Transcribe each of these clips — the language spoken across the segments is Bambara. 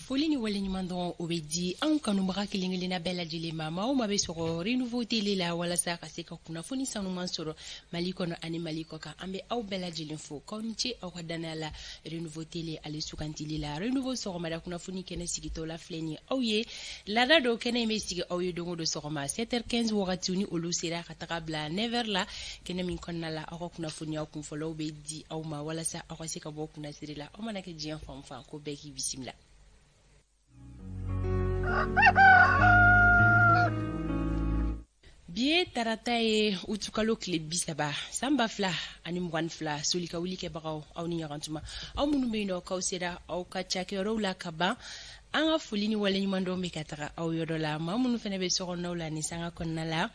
Foli ni waleɲumandɔn, o bɛ di anw kanubaga kelen kelenna bɛɛ lajɛlen ma. Maa o maa bɛ sɔgɔ Renouveau Télé la walasa ka se ka kunnafoni sanuman sɔrɔ Mali kɔnɔ ani Mali kɔ kan, an bɛ aw bɛɛ lajɛlen fo k'aw ni ce aw ka danaya la Renouveau Télé ale sugantili la. Renouveau sɔgɔmada kunnafoni kɛnɛ sigitɔ la filɛ nin ye aw ye. Laada dɔ kɛnɛ in bɛ sigi aw ye don o don sɔgɔma 7h15 wagati ni olu sera ka taga bila 9h la, kɛnɛ min kɔnɔna la aw ka kunnafoniya kunfɔlɔw bɛ di aw ma walasa aw ka se ka bɔ kunnasiri la. Aw mana kɛ diɲɛ fan o fan, ko bɛɛ k'i bisimila. Bi ye tarata ye, utukalo tile 30, san 2022. Soli ka wuli kɛbagaw, aw ni ɲagantuma. Aw minnu bɛ yen nɔ k'aw sera aw ka cakɛyɔrɔw la ka ban, an ka foli ni waleɲumandɔn bɛ ka taga aw yɔrɔ la. Maa minnu fana bɛ sokɔnɔnaw la nin sanga kɔnɔna la,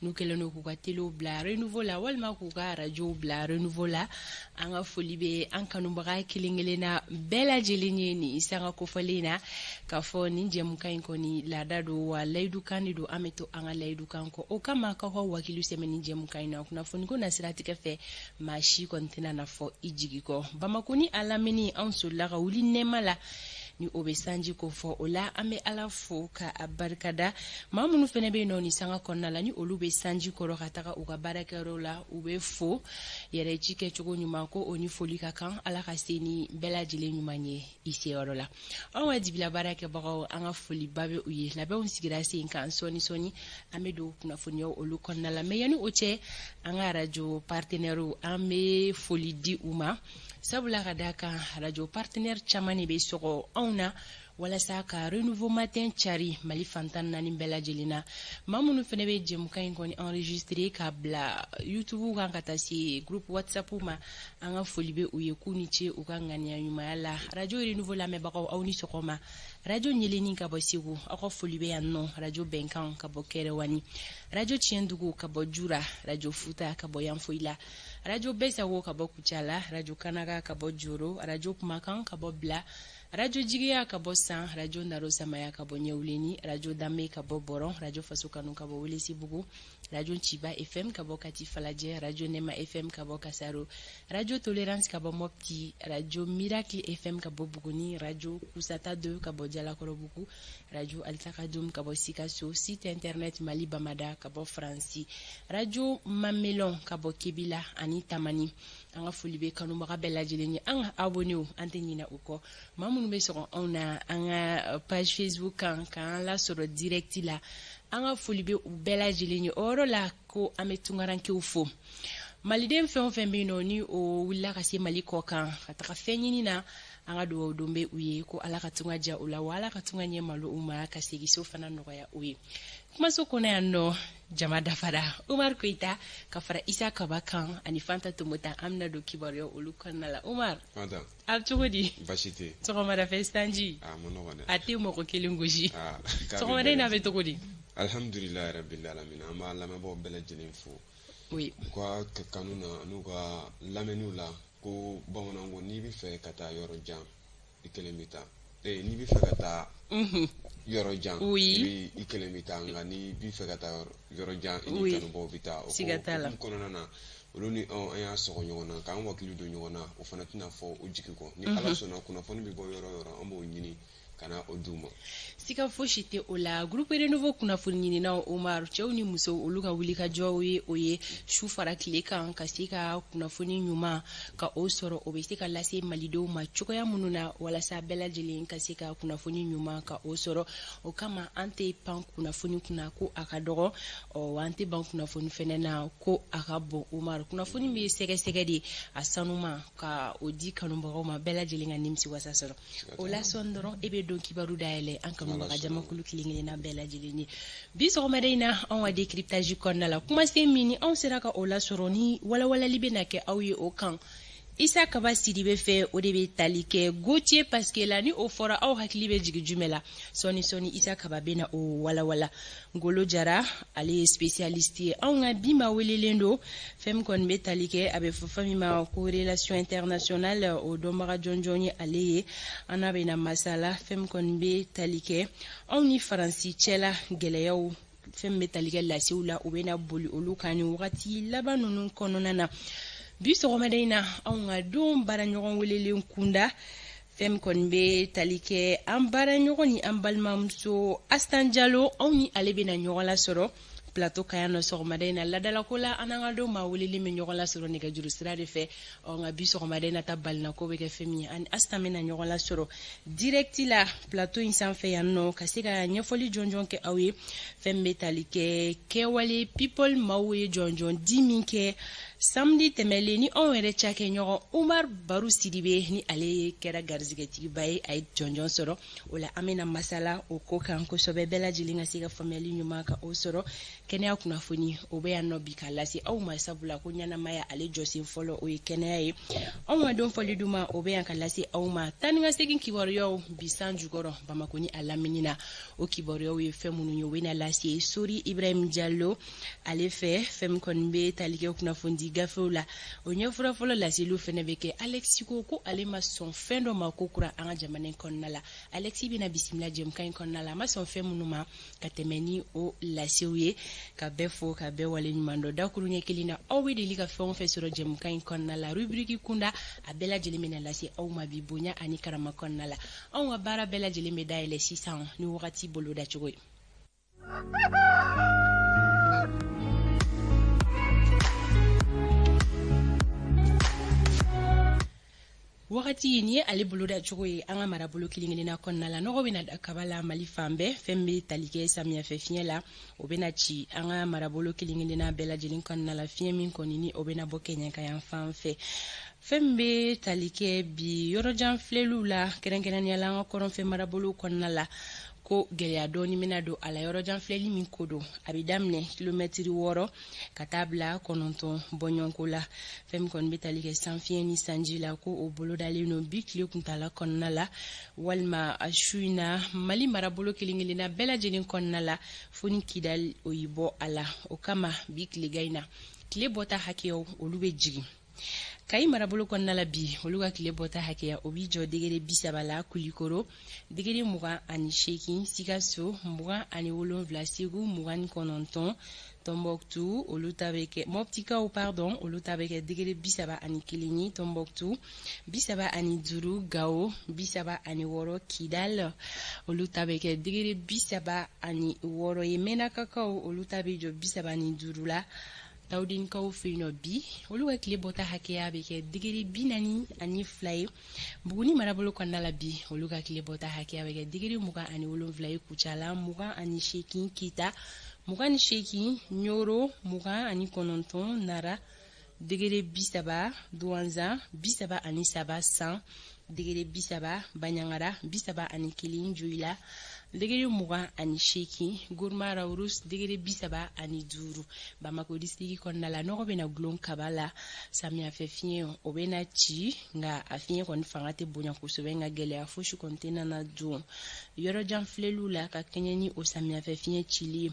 n'u kɛlen don k'u ka telew bila Renouveau la walima k'u ka arajow bila Renouveau la, an ka foli bɛ an kanubaga kelen kelenna bɛɛ lajɛlen ye nin sanga kofɔlen na, k'a fɔ nin jɛmukan in kɔni laada don wa layidukan de don. An bɛ to an ka layidukan kɔ, o kama k'aw ka wakilu sɛmɛ nin jɛmukan in na. Kunnafoniko na siratigɛ fɛ, maa si kɔni tɛna na fɔ i jigi kɔ. Bamako ni a lamini, anw solila ka wuli nɛɛma la ni o bɛ sanji ko fɔ. O la, an bɛ Ala fo ka a barikada. Maa minnu fana bɛ yen nɔ nin sanga kɔnɔna la, ni olu bɛ sanji kɔrɔ ka taga u ka baarakɛyɔrɔw la, u bɛ fo yɛrɛ ci kɛcogo ɲuman ko o ni foli ka kan. Ala ka se ni bɛɛ lajɛlen ɲuman ye i seyɔrɔ la. Anw ka dibila baarakɛbagaw, an ka foliba bɛ u ye. Labɛnw sigira sen kan, sɔɔni sɔɔni an bɛ don kunnafoniyaw olu kɔnɔna la. Mais yanni o cɛ, an ka arajo partenaires, an bɛ foli di u ma, sabula ka da kan arajo partenaire caman de bɛ sɔgɔ anw na walasa ka Renouveau Matin cari Mali fan 14 bɛɛ lajɛlen na. Maa minnu fana bɛ jɛmukan in kɔni enregistré k'a bila YouTube kan ka taa se groupe WhatsApp ma, an ka foli bɛ u ye k'u ni ce u ka ŋaniya ɲumanya la. Arajo Renouveau lamɛnbagaw, aw ni sɔgɔma. Arajo Ɲeleni ka bɔ Segu, aw ka foli bɛ yan nɔ. Arajo Bɛnkan ka bɔ Kɛrɛwani, Arajo Tiɲɛdugu ka bɔ Jura, Arajo Futa ka bɔ Yanfoyila, Arajo Bɛsago ka bɔ Kucala, Arajo Kanaga ka bɔ Joro, Arajo Kumakan ka bɔ Bila, Arajo Jigiya ka bɔ San, Arajo Naro Samaya ka bɔ Ɲɛwuleni, Arajo Danbe ka bɔ Bɔrɔn, Arajo Faso Kanu ka bɔ Welesibugu, Arajo Ciba FM ka bɔ Kati Falajɛ, Arajo Nɛma FM ka bɔ Kasaro, Arajo Tolerance ka bɔ Mopti, Arajo Miracle FM ka bɔ Buguni, Arajo Kusata 2 ka bɔ Jalakɔrɔbugu, Radio Altakadum ka bɔ Sikaso, site internet Mali Bamada ka bɔ Faransi, Radio Mamelon ka bɔ Kebila ani Tamani. An ka foli bɛ kanubaga bɛɛ lajɛlen ye. An ka abonnéw, an tɛ ɲinɛ u kɔ. Maa minnu bɛ sɔgɔ anw na an ka page Facebook kan k'an lasɔrɔ direct la, an ka foli bɛ u bɛɛ lajɛlen ye. O yɔrɔ la ko an bɛ tunkarankew fo. Maliden fɛn o fɛn bɛ yen nɔ ni o wulila ka se Mali kɔ kan ka taga fɛn ɲini na, an ka dugawu don bɛ u ye ko Ala ka tunga diya u la, wa Ala ka tunga ɲɛ malo u ma, ka segin so fana nɔgɔya u ye. Kumaso kɔnɔ yan nɔ, jama dafara. Umar Koyita ka fara Isa Kaba kan ani Fanta Tomota, an bɛna don kibaruya olu kɔnɔna la. Umar, a bɛ cogo di? Basi tɛ. Sɔgɔmada fɛ sanji a tɛ mɔgɔ kelen gosi. Sɔgɔmada in na, bɛ cogo di? Alhamdulilayi rabbil alamin. An b'a lamɛnbaaw bɛɛ lajɛlen fo u ka kanu na n'u ka lamɛnniw la. Ko bamananw ko n'i bɛ fɛ ka taa yɔrɔ jan, i kelen bɛ taa. N'i bɛ fɛ ka taa yɔrɔ jan, i kelen bɛ taa, nka n'i bɛ fɛ ka taa yɔrɔ jan, i ni kanubaw bɛ taa. O kɔnɔna na, olu ni anw, an y'a sɔgɔ ɲɔgɔn na k'an wakili don ɲɔgɔn na. O fana tɛna fɔ o jigi kɔ. Ni Ala sɔnna, kunnafoni bɛ bɔ yɔrɔ o yɔrɔ, an b'o ɲini ka na o d'u ma. Siga fosi tɛ o la. Groupe Renouveau kunnafoni ɲininaw, Omar, cɛw ni musow, olu ka wulikajɔw ye o ye su fara tile kan ka se ka kunnafoni ɲuman ka o sɔrɔ, o bɛ se ka lase malidenw ma cogoya minnu na, walasa bɛɛ lajɛlen ka se ka kunnafoni ɲuman ka o sɔrɔ. O kama, an tɛ pan kunnafoni kunna ko a ka dɔgɔ, ɔ an tɛ ban kunnafoni fɛnɛ na ko a ka bon. Omar, kunnafoni bɛ sɛgɛsɛgɛ de a sanuma ka o di kanubagaw ma, bɛɛ lajɛlen ka nimisi wasa sɔrɔ o la. Sɔɔni dɔrɔn e bɛ don kibaru dayɛlɛ an kanubaga jamakulu kelen kelenna bɛɛ lajɛlen ye. Bi sɔgɔmada in na, anw ka décryptage kɔnɔna la, kumasen min ni anw sera ka o lasɔrɔ ni walawalali bɛ na kɛ aw ye o kan Isa Kaba Sidibe fɛ, o de bɛ tali kɛ Gauthier Pasquet la. Ni o fɔra, aw hakili bɛ jigin jumɛn la? Sɔɔni sɔɔni Isa Kaba bɛ na o walawala. Ngolo Jara, ale ye spécialiste ye. Anw ka bi maa welelen don, fɛn min kɔni bɛ tali kɛ, a bɛ fɔ fɛn min ma ko relation internationale, o dɔnbaga jɔnjɔn ye ale ye. An n'a bɛna masala fɛn min kɔni bɛ tali kɛ anw ni Faransi cɛla gɛlɛyaw, fɛn min bɛ tali kɛ lasew la, u bɛna boli olu kan ni wagati laban ninnu kɔnɔna na. Bi sɔgɔmada in na, anw ka don baaraɲɔgɔn welelen kunda, Fɛn min kɔni bɛ tali kɛ an baaraɲɔgɔn ni an balimamuso Astan Jalo, anw ni ale bɛna ɲɔgɔn lasɔrɔ plateau kan yan nɔ sɔgɔmada in na. Ladalako la, an n'an ka don maa welelen bɛ ɲɔgɔn lasɔrɔ nɛgɛjuru sira de fɛ. Ɔ nka bi sɔgɔmada in na ta balinako bɛ kɛ fɛn min ye, ani Astan bɛna ɲɔgɔn lasɔrɔ direct la plateau in sanfɛ yan nɔ, ka se ka ɲɛfɔli jɔnjɔn kɛ aw ye. Fɛn min bɛ tali kɛ kɛwale people maaw ye jɔnjɔn di min kɛ samedi tɛmɛlen ni anw yɛrɛ cakɛɲɔgɔn Umar Baru Sidibe, ni ale kɛra garizigɛtigiba ye, a ye jɔnjɔn sɔrɔ o la. An bɛna masala o ko kan kosɛbɛ, bɛɛ lajɛlen ka se ka faamuyali ɲuman ka o sɔrɔ. Kɛnɛya kunnafoni, o bɛ yan nɔ bi ka lase aw ma, sabula ko ɲɛnamaya ale jɔsen fɔlɔ o ye kɛnɛya ye. Anw ka don fɔli duman, o bɛ yan ka lase aw ma. Taa ni ka segin kibaruyaw bi san jukɔrɔ Bamakɔ ni a lamini na, o kibaruyaw ye fɛn minnu ye, o bɛna lase Sori Ibrahim Jalo ale fɛ. Fɛn min kɔni bɛ tali kɛ kunnafonidi gafew la, o ɲɛfura fɔlɔ laseliw fɛnɛ bɛ kɛ. Alexi ko ko ale ma sɔn fɛn dɔ ma ko kura an ka jamana in kɔnɔna la. Alexi bɛna bisimila jɛmukan in kɔnɔna la, a ma sɔn fɛn minnu ma, ka tɛmɛ ni o lasew ye. Ka bɛɛ fo, ka bɛɛ wale ɲuman dɔn. Dakuru ɲɛ kelen na, aw bɛ deli ka fɛn o fɛn sɔrɔ jɛmukan in kɔnɔna la rubrique kunda, a bɛɛ lajɛlen bɛna lase aw ma bi bonya ani karama kɔnɔna la. Anw ka baara bɛɛ lajɛlen bɛ dayɛlɛ sisan ni wagati boloda cogo ye. Wagati nin ye ale boloda cogo ye an ka marabolo kelen kelenna kɔnɔna la. Nɔgɔ bɛna da kaba la Mali fan bɛɛ. Fɛn bɛ tali kɛ samiyɛfɛ fiɲɛ la, o bɛna ci an ka marabolo kelen kelenna bɛɛ lajɛlen kɔnɔna la, fiɲɛ min kɔni ni o bɛna bɔ kɛɲɛka yan fan fɛ. Fɛn min bɛ tali kɛ bi yɔrɔjan filɛliw la, kɛrɛnkɛrɛnnenya la an ka kɔrɔnfɛ marabolo kɔnɔna la, ko gɛlɛya dɔɔni bɛna don a la. Yɔrɔjan filɛli min ko don, a bɛ daminɛ kilomɛtiri 6 ka taa bila 9 bɔɲɔgɔnko la. Fɛn min kɔni bɛ tali kɛ sanfiɲɛ ni sanji la, ko o bolodalen don bi tile kuntala kɔnɔna la walima su in na Mali marabolo kelen kelenna bɛɛ lajɛlen kɔnɔna la, fo ni Kidali o y'i bɔ a la. O kama bi tilega in na, tile bɔta hakɛyaw olu bɛ jigin. Kayi marabolo kɔnɔna la bi, olu ka tile bɔta hakɛya o b'i jɔ degere 30 la, Kulikoro degere 28, Sikaso 27, Segu 29, Tɔnbɔkutu olu ta bɛ kɛ, Mɔptikaw pardon, olu ta bɛ kɛ degere 31 ye, Tɔnbɔkutu 35, Gawo 36, Kidal olu ta bɛ kɛ degere 36 ye, Mɛnakakaw olu ta bɛ jɔ 35 la. Tawudinikaw fɛ yen nɔ bi, olu ka tile bɔta hakɛya bɛ kɛ degere 42 ye. Buguni marabolo kɔnɔna la bi, olu ka tile bɔta hakɛya bɛ kɛ degere 27 ye, Kucala 28, Kita 28, Ɲoro 29, Nara degere 30, Duwanzan 33, San degere 30, Baɲangara 31, Joyila degere 28, Gourma Rharous degere 35. Bamako district kɔnɔna la, nɔgɔ bɛna gulon kaba la. Samiyɛfɛ fiɲɛ, o bɛna ci, nka a fiɲɛ kɔni fanga tɛ bonya kosɛbɛ, nka gɛlɛya fosi kɔni tɛna na don yɔrɔjan filɛliw la ka kɛɲɛ ni o samiyɛfɛ fiɲɛ cili ye.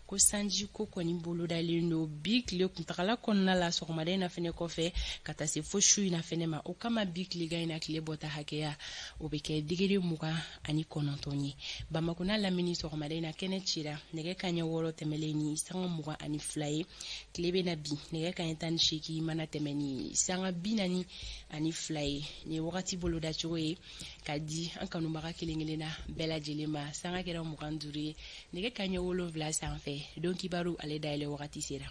Ko sanji ko kɔni bolodalen don bi tile kuntagala kɔnɔna la, sɔgɔmada in na fɛnɛ kɔfɛ ka taa se fo su in na fɛnɛ ma. O kama bi tilegan in na, tile bɔta hakɛya o bɛ kɛ degere 29 ye. Bamako n'a lamini, sɔgɔmada in na kɛnɛ cira nɛgɛ kaɲɛ 6 tɛmɛlen ni sanga 22 ye. Tile bɛ na bi nɛgɛ kaɲɛ 18 mana tɛmɛ ni sanga 42 ye. Nin ye wagati boloda cogo ye ka di an kanubaga kelen kelenna bɛɛ lajɛlen ma. Sanga kɛra 25 ye nɛgɛ kaɲɛ 7 sanfɛ. Don kibaru ale dayɛlɛ wagati sera.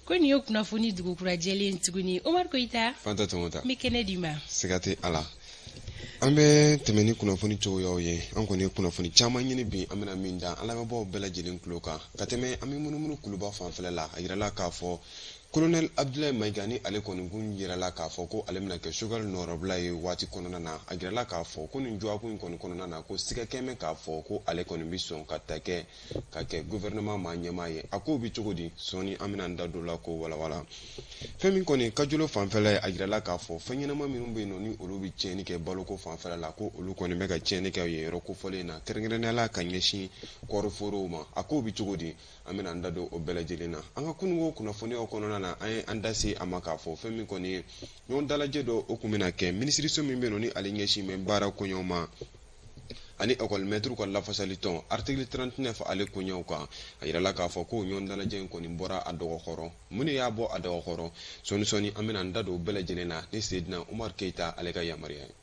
Ko nin ye kunnafoni dugukura jɛlen tuguni. Omar Koyita. Fanta Tɔngɔta. N bɛ kɛnɛ d'i ma. Siga tɛ a la, an bɛ tɛmɛ ni kunnafoni cogoyaw ye. An kɔni ye kunnafoni caman ɲini bi, an bɛna min da an lamɛnbaaw bɛɛ lajɛlen tulo kan. Ka tɛmɛ, an bɛ munumunu kuluba fanfɛla la. A yirala k'a fɔ Colonel Abdoulaye Maïga, ni ale kɔni kun yirala k'a fɔ ko ale bɛna kɛ Choguel nɔrɔbila ye waati kɔnɔna na, a yirala k'a fɔ ko nin dɔgɔkun in kɔni kɔnɔna na, ko siga kɛmɛ k'a fɔ ko ale kɔni bɛ sɔn ka ta kɛ ka kɛ gouvernement maa ɲɛmaa ye. A kow bɛ cogo di? Sɔɔni an bɛna an da don o la k'o walawala. Fɛn min kɔni kajolo fanfɛla ye, a yirala k'a fɔ fɛn ɲɛnama minnu bɛ yen nɔ, ni olu bɛ tiɲɛni kɛ baloko fanfɛla la, ko olu kɔni bɛ ka tiɲɛni kɛ yen yɔrɔ kofɔlen na, kɛrɛnkɛrɛnnenya la ka ɲɛsin kɔɔri forow ma. A kow bɛ cogo di? An bɛna an da don o bɛɛ lajɛlen na. An ka kununko kunnafoniyaw kɔnɔna na, an ye an da se a ma k'a fɔ fɛn min kɔni ye ɲɔgɔn dalajɛ dɔ, o kun bɛna kɛ minisiriso min bɛ yen nɔ, ni ale ɲɛsin bɛ baara koɲɛw ma. Ani ekɔlimɛtiriw ka lafasali tɔn article 39 ale koɲɛw kan. A yirala k'a fɔ ko ɲɔgɔn dalajɛ in kɔni bɔra a dɔgɔkɔrɔ. Mun de y'a bɔ a dɔgɔkɔrɔ? Sɔɔni sɔɔni an bɛna an da don bɛɛ lajɛlen na ni Seydina Umar Keyita ale ka yamaruya ye.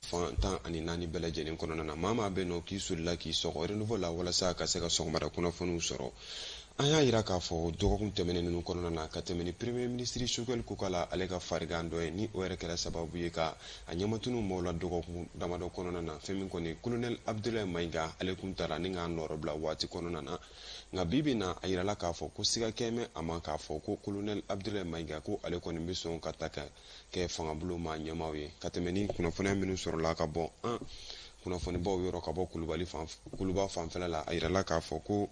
Fan 14 bɛɛ lajɛlen kɔnɔna na, maa maa bɛ nɔ k'i solila k'i sɔgɔ Renouveau la walasa ka se ka sɔgɔmada kunnafoniw sɔrɔ. An y'a yira k'a fɔ dɔgɔkun tɛmɛnen ninnu kɔnɔna na, ka tɛmɛ ni Premier ministre Choguel Kokala ale ka farigan dɔ ye, ni o yɛrɛ kɛra sababu ye ka a ɲɛmatunu maaw la dɔgɔkun damadɔ kɔnɔna na. Fɛn min kɔni, Colonel Abdoulaye Maïga ale kun taara ni k'a nɔrɔ bila waati kɔnɔna na, nka bi bi na, a yirala k'a fɔ ko siga kɛmɛ a ma k'a fɔ ko Colonel Abdoulaye Maïga ko ale kɔni bɛ sɔn ka ta ka kɛ fangabulon maa ɲɛmaaw ye. Ka tɛmɛ ni kunnafoniya minnu sɔrɔla ka bɔ an kunnafonibaw yɔrɔ, ka bɔ Kulubali fan, Kuluba fanfɛla la, a yirala k'a fɔ ko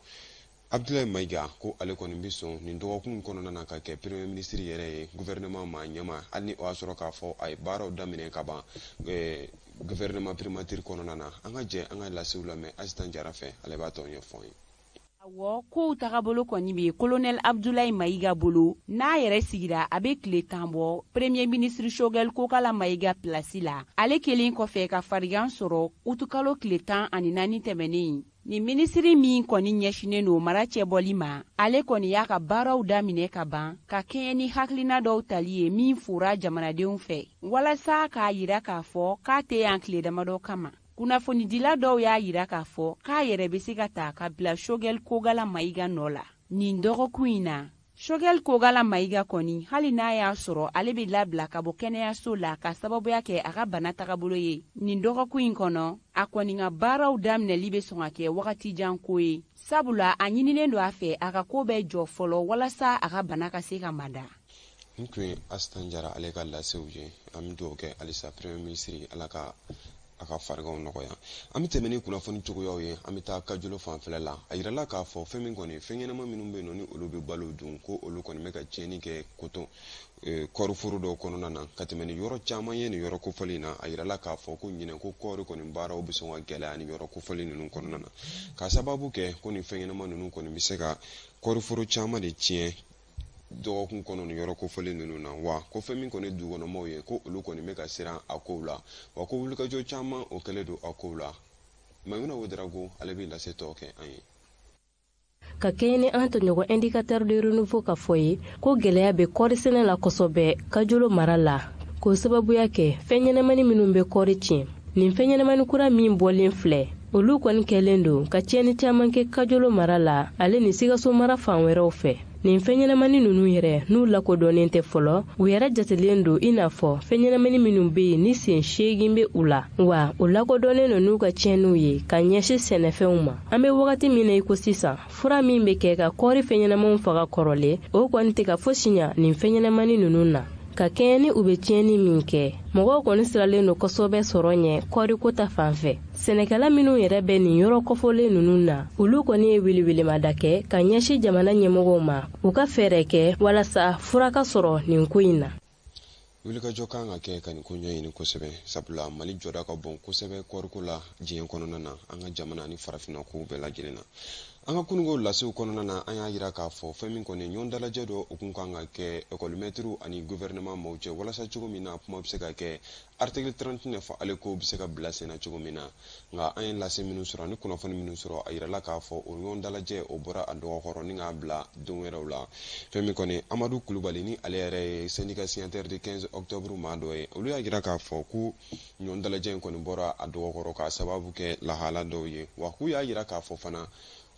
Abdoulaye Maïga ko ale kɔni bɛ sɔn nin dɔgɔkun kɔnɔna na ka kɛ Premier ministre yɛrɛ ye, gouvernement maa ɲɛmaa, hali ni o y'a sɔrɔ k'a fɔ a ye baaraw daminɛ ka ban gouvernement primature kɔnɔna na. An ka jɛ an ka lasew lamɛn Asitan Jara fɛ, ale b'a tɔ ɲɛfɔ an ye. Awɔ, kow tagabolo kɔni bɛ Colonel Abdoulaye Maïga bolo. N'a yɛrɛ sigira, a bɛ tile 10 bɔ Premier ministre Choguel Kokala Maïga pilasi la, ale kelen kɔfɛ ka farigan sɔrɔ utukalo tile 14 tɛmɛnen. Nin minisiri min kɔni ɲɛsinnen don mara cɛbɔli ma, ale kɔni y'a ka baaraw daminɛ ka ban ka kɛɲɛ ni hakilina dɔw tali ye min fora jamanadenw fɛ, walasa k'a yira k'a fɔ k'a tɛ yan tile damadɔ kama. Kunnafonidila dɔw y'a yira k'a fɔ k'a yɛrɛ bɛ se ka ta ka bila Choguel Kokala Maïga nɔ la nin dɔgɔkun in na. Choguel Kokala Maïga kɔni, hali n'a y'a sɔrɔ ale bɛ labila ka bɔ kɛnɛyaso la ka sababuya kɛ a ka bana tagabolo ye nin dɔgɔkun in kɔnɔ, a kɔni ka baaraw daminɛli bɛ sɔn ka kɛ wagati jan ko ye, sabula a ɲininen don a fɛ a ka ko bɛɛ jɔ fɔlɔ walasa a ka bana ka se ka mada. Nin tun ye Asitan Jara ale ka lasew ye. An bɛ dugawu kɛ halisa Premier ministre, Ala ka a ka fariganw nɔgɔya. An bɛ tɛmɛ ni kunnafoni cogoyaw ye. An bɛ taa Kajolo fanfɛla la. A yirala k'a fɔ fɛn min kɔni, fɛn ɲɛnama minnu bɛ yen nɔ ni olu bɛ balo dun, ko olu kɔni bɛ ka tiɲɛni kɛ koton kɔɔriforo dɔw kɔnɔna na, ka tɛmɛ ni yɔrɔ caman ye nin yɔrɔ kofɔlen in na. A yirala k'a fɔ ko ɲinɛ ko kɔɔri kɔni baaraw bɛ sɔn ka gɛlɛya nin yɔrɔ kofɔlen ninnu kɔnɔna na, k'a sababu kɛ ko nin fɛn ɲɛnama ninnu kɔni bɛ se ka kɔɔriforo caman de tiɲɛ dɔgɔkun kɔnɔ nin yɔrɔ kofɔlen ninnu na. Wa ko fɛn min kɔni, dugukɔnɔmaw ye, ko olu kɔni bɛ ka siran a kow la, wa ko wulikajɔ caman o kɛlen don a kow la. Maimuna Ouedraogo ale bɛ lase tɔ kɛ an ye. Ka kɛɲɛ ni an tɔɲɔgɔn Indicateur de Renouveau ka fɔ ye ko gɛlɛya bɛ kɔɔri sɛnɛ la kosɛbɛ Kajolo mara la, k'o sababuya kɛ fɛn ɲɛnamani minnu bɛ kɔɔri tiɲɛ. Nin fɛn ɲɛnamani kura min bɔlen filɛ, olu kɔni kɛlen don ka tiɲɛni caman kɛ Kajolo mara la, ale ni Sikaso mara fan wɛrɛw fɛ. Nin fɛn ɲɛnamani ninnu yɛrɛ, n'u lakodɔnnen tɛ fɔlɔ, u yɛrɛ jatelen don i n'a fɔ fɛn ɲɛnamani minnu bɛ yen ni sen 8 bɛ u la, wa u lakodɔnnen don n'u ka tiɲɛniw ye ka ɲɛsin sɛnɛfɛnw ma. An bɛ wagati min na i ko sisan, fura min bɛ kɛ ka kɔɔri fɛn ɲɛnamaw faga kɔrɔlen, o kɔni tɛ ka fosi ɲa nin fɛn ɲɛnamani ninnu na. Ka kɛɲɛ ni u bɛ tiɲɛni min kɛ, mɔgɔw kɔni siralen don kosɛbɛ sɔrɔ ɲɛ kɔɔriko ta fan fɛ. Sɛnɛkɛla minnu yɛrɛ bɛ nin yɔrɔ kɔfɔlen ninnu na, olu kɔni ye welewelemada kɛ ka ɲɛsin jamana ɲɛmɔgɔw ma, u ka fɛɛrɛ kɛ walasa fura ka sɔrɔ nin ko in na. Wulikajɔ kan ka kɛ ka nin ko ɲɛɲini kosɛbɛ, sabula Mali jɔda ka bon kosɛbɛ kɔɔriko la diɲɛ kɔnɔna na, an ka jamana ni farafinna kow bɛɛ lajɛlen na. An ka kununko lasew kɔnɔna na, an y'a yira k'a fɔ fɛn min kɔni, ɲɔgɔn dalajɛ dɔ o kun kan ka kɛ ekɔlimɛtiriw ani gouvernement maaw cɛ, walasa cogo min na kuma bɛ se ka kɛ article 39 ale ko bɛ se ka bila sen na cogo min na. Nka an ye lase minnu sɔrɔ ani kunnafoni minnu sɔrɔ, a yirala k'a fɔ o ɲɔgɔn dalajɛ o bɔra a dɔgɔkɔrɔ ni k'a bila don wɛrɛw la. Fɛn min kɔni, Amadu Kulubali, ni ale yɛrɛ ye syndicat signataire de 15 octobre maa dɔ ye, olu y'a jira k'a fɔ ko ɲɔgɔn dalajɛ in kɔni bɔra a dɔgɔkɔrɔ k'a sababu kɛ lahala dɔw ye, wa k'u y'a jira k'a fɔ fana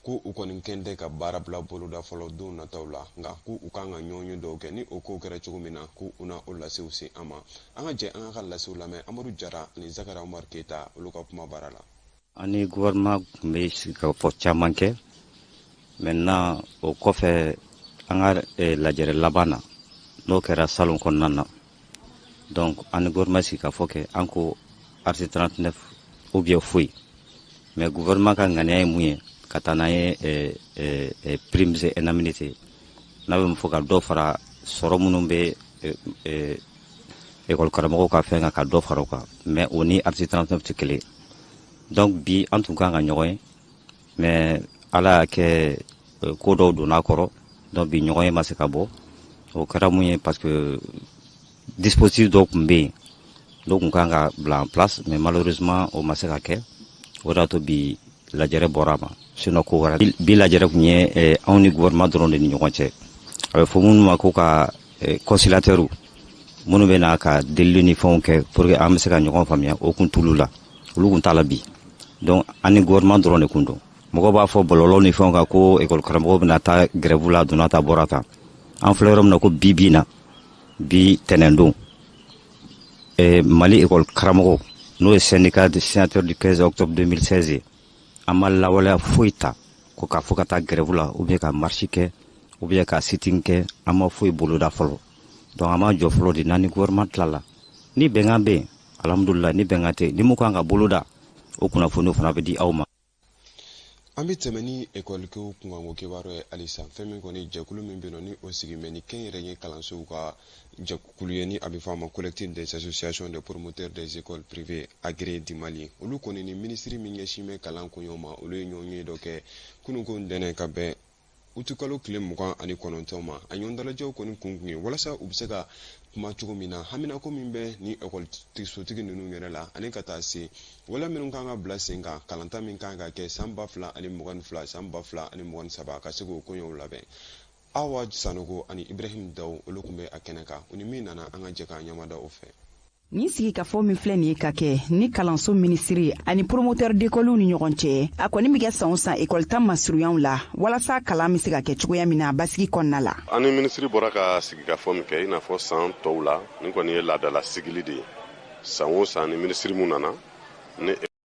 ko u kɔni kɛn tɛ ka baara bila boloda fɔlɔ don nataw la, nka ko u kan ka ɲɔgɔn ye dɔw kɛ. Ni o kow kɛra cogo min na, ko u na o lasew se an ma. An ka jɛ an ka lasew lamɛn Amadu Jara ani Zakari Umar Keyita, olu ka kuma baara la. An ni gouvernement tun bɛ sigikafɔ caman kɛ. Maintenant, o kɔfɛ, an ka lajɛrɛ laban na, n'o kɛra salon kɔnɔna na, donc an ni gouvernement sigikafɔ kɛ, an ko article 39 ou bien foyi. Mais gouvernement ka ŋaniya ye mun ye? Ka taa n'an ye primes et indemnités, n'a bɛ mun fɔ, ka dɔ fara sɔrɔ minnu bɛ école karamɔgɔw ka fɛn kan, ka dɔ fara o kan. Mais o ni article 39 tɛ kelen. Donc bi an tun kan ka ɲɔgɔn ye, mais Ala y'a kɛ ko dɔw donna a kɔrɔ, donc bi ɲɔgɔn ye ma se ka bɔ. O kɛra mun ye? Parce que dispositif dɔw tun bɛ yen, dɔw tun kan ka bila en place, mais malheureusement o ma se ka kɛ. O de y'a to bi lajɛrɛ bɔra a ma. Sinon ko wɛrɛ, bi lajɛrɛ tun ye anw ni gouvernement dɔrɔn de ni ɲɔgɔn cɛ. A bɛ fɔ minnu ma ko ka conciliateur, minnu bɛ na ka delili ni fɛnw kɛ pour que an bɛ se ka ɲɔgɔn faamuya, o kun t'olu la, olu kun t'a la bi. Donc an ni gouvernement dɔrɔn de kun don. Mɔgɔw b'a fɔ bɔlɔlɔ ni fɛnw kan ko école karamɔgɔw bɛna taa grève la, donna ta bɔra tan. An filɛ yɔrɔ min na ko bi bi na, bi tɛnɛn don, Mali école karamɔgɔw, n'o ye syndicat de signataire du 15 octobre 2016 ye, an ma lawaleya foyi ta ko k'a fɔ ka taa grève la, ou bien ka marche kɛ, ou bien ka sit-in kɛ. An ma foyi boloda fɔlɔ. Donc an b'an jɔ fɔlɔ de n'an ni gouvernement tilala. Ni bɛnkan bɛ yen, alhamdulillah. Ni bɛnkan tɛ, ni mun kan ka boloda, o kunnafoniw fana bɛ di aw ma. An bɛ tɛmɛ ni ekɔlikow kunkanko kibaru ye halisa. Fɛn min kɔni, jɛkulu min bɛ yen nɔ, ni o sigi bɛ ni kɛnyɛrɛye kalansow ka jɛkulu ye, ni a bɛ fɔ a ma Collectif des associations de promoteurs des écoles privées agréées du Mali, olu kɔni ni minisiri min ɲɛsin bɛ kalan koɲɛw ma, olu ye ɲɔgɔn ye dɔ kɛ kununko ntɛnɛn ka bɛn utukalo tile 29 ma. A ɲɔgɔn dalajɛw kɔni kun kun ye walasa u bɛ se ka kuma cogo min na haminako min bɛ ni ekɔlisotigi ninnu yɛrɛ la, ani ka taa se waleya minnu kan ka bila sen kan, kalanta min kan ka kɛ san 2022, san 2023, ka se k'o koɲɛw labɛn. Awa Sanogo ani Ibrahim Daw, olu tun bɛ a kɛnɛ kan. U ni min nana, an ka jɛ k'an ɲɛmada o fɛ. Nin sigikafɔ min filɛ nin ye ka kɛ ni kalanso minisiri ani promoteur d'école ni ɲɔgɔn cɛ, a kɔni bɛ kɛ san o san ekɔli ta masurunyaw la, walasa kalan bɛ se ka kɛ cogoya min na basigi kɔnɔna la. An ni minisiri bɔra ka sigikafɔ min kɛ, i n'a fɔ san tɔw la, nin kɔni ye laadala sigili de ye. San o san, ni minisiri mun nana ni